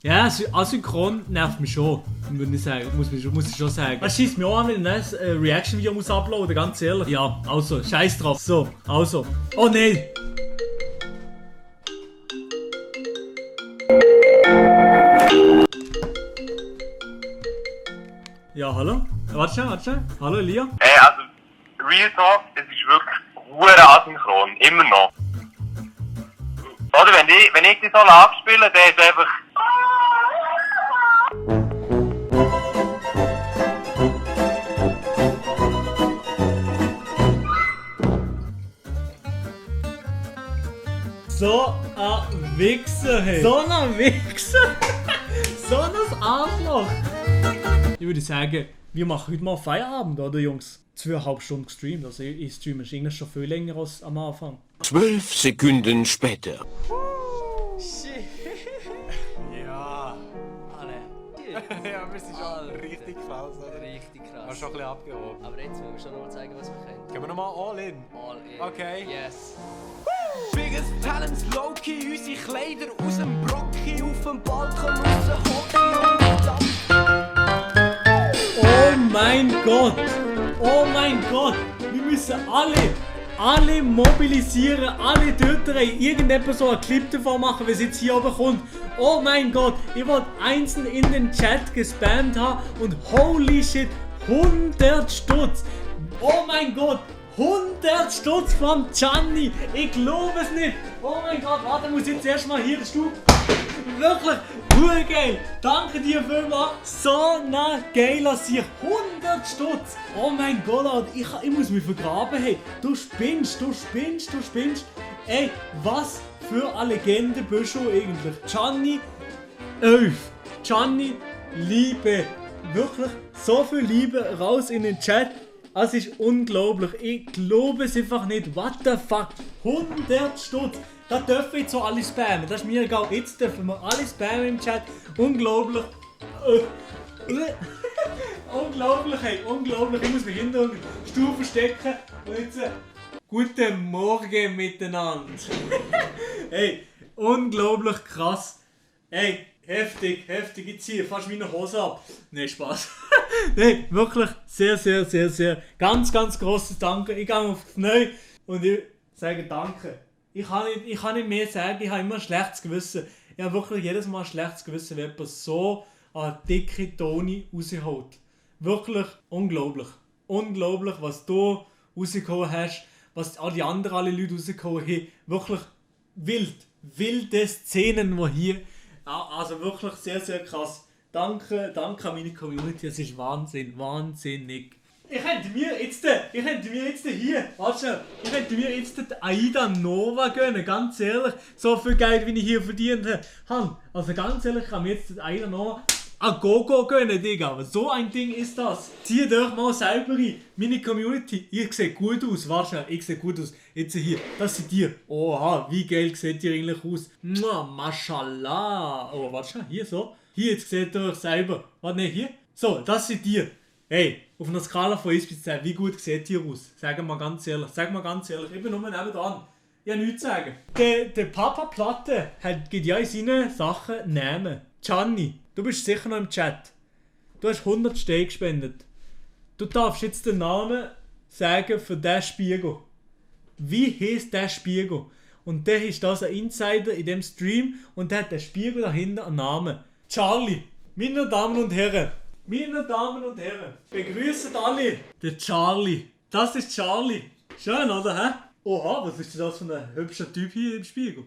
Ja, asynchron nervt mich schon, würde ich sagen. Muss ich schon sagen. Es schießt mir auch an, wenn ich ein Reaction-Video muss uploaden, ganz ehrlich. Ja, also, scheiß drauf. So, also. Oh nein! Ja, hallo? Warte schon. Hallo, Elia? Hey, also, Real Talk, es ist wirklich hure asynchron. Immer noch. Oder wenn ich die Solo abspiele, dann ist einfach... So ein Wichser, hey. So ein Wichser. So ein Arschloch. Ich würde sagen, wir machen heute mal Feierabend, oder Jungs? 2,5 Stunden gestreamt, also ich streame eigentlich schon viel länger als am Anfang. 12 Sekunden später. Shit. Ja. Alle. Ja, wir sind schon richtig krass, oder? Richtig krass. Aber schon ein bisschen abgehoben. Aber jetzt wollen wir schon noch zeigen, was wir können. Gehen wir nochmal all in? All in. Okay. Yes. Biggest Talents low-key, unsere Kleider aus dem Brocki, auf dem Balkon raus, Hockey und Dampf. Oh mein Gott! Oh mein Gott! Wir müssen alle mobilisieren, alle Töter, irgendetwas so einen Clip davon machen, wie es jetzt hier oben kommt. Oh mein Gott! Ich wollte einzeln in den Chat gespammt haben und holy shit, 100 Stutz! Oh mein Gott! 100 Stutz von Gianni! Ich glaube es nicht! Oh mein Gott, warte, muss jetzt erstmal hier den Stuhl. Wirklich, geil! Danke dir vielmals! So ein geiler Sieg! 100 Stutz! Oh mein Gott, Alter, ich muss mich vergraben, hey! Du spinnst! Ey, was für eine Legende bist du eigentlich? Gianni 11! Gianni, Liebe! Wirklich so viel Liebe raus in den Chat! Es ist unglaublich, ich glaube es einfach nicht. What the fuck? 100 Stutz! Da dürfen jetzt so alle spammen, das ist mir egal. Jetzt dürfen wir alle spammen im Chat. Unglaublich. Unglaublich, hey, unglaublich. Ich muss mich hinter den Stuhl verstecken. Und jetzt guten Morgen miteinander. Hey, unglaublich krass. Hey, heftig. Ich ziehe fast meine Hose ab. Nee, Spaß. Nee, wirklich sehr. Ganz grosses Danke. Ich gehe auf die Knie und ich sage Danke. Ich kann nicht mehr sagen, ich habe immer ein schlechtes Gewissen. Ich habe wirklich jedes Mal ein schlechtes Gewissen, wenn jemand so eine dicke Toni rausholt. Wirklich unglaublich. Unglaublich, was du rausgehauen hast, was alle Leute rausgehauen haben. Wirklich wilde Szenen, die hier... Also wirklich sehr krass. Danke an meine Community, es ist wahnsinnig. Ich könnte mir jetzt hier, warte, ich könnte mir jetzt die Aida Nova gönnen, ganz ehrlich. So viel Geld, wie ich hier verdient habe. Also ganz ehrlich, ich kann mir jetzt die Aida Nova ein Gogo gönnen, Digga. So ein Ding ist das. Zieht euch mal selber rein. Meine Community, ihr seht gut aus. Warte, ich sehe gut aus. Jetzt hier, das seid ihr. Oha, wie geil seht ihr eigentlich aus. Mashallah. Oh, warte, hier so. Hier, jetzt seht ihr euch selber. Warte, ne, hier. So, das seid ihr. Hey, auf einer Skala von 1 bis 10, wie gut seht ihr aus? Sag mal ganz ehrlich, ich bin nur nebenan. Ich habe nichts zu sagen. Der Papa Platte gibt ja in seinen Sachen Namen. Gianni, du bist sicher noch im Chat. Du hast 100 Steine gespendet. Du darfst jetzt den Namen sagen für diesen Spiegel. Wie heisst der Spiegel? Und der ist das ein Insider in dem Stream und der hat den Spiegel dahinter einen Namen. Charlie, meine Damen und Herren, begrüßt alle den Charlie. Das ist Charlie. Schön, oder, hä? Oha, was ist das für ein hübscher Typ hier im Spiegel?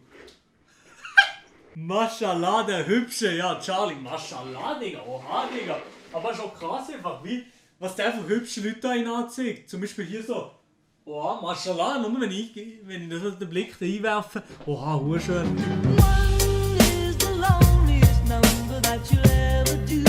Mashallah, der Hübsche, ja, Charlie. Mashallah, Digga, oha, Digga. Aber schon krass einfach, was der für hübsche Leute da ihn anzeigt. Zum Beispiel hier so. Oha, Mashallah, nur wenn ich das den Blick da einwerfe. Oha, schön. One is the loneliest number that you'll ever do.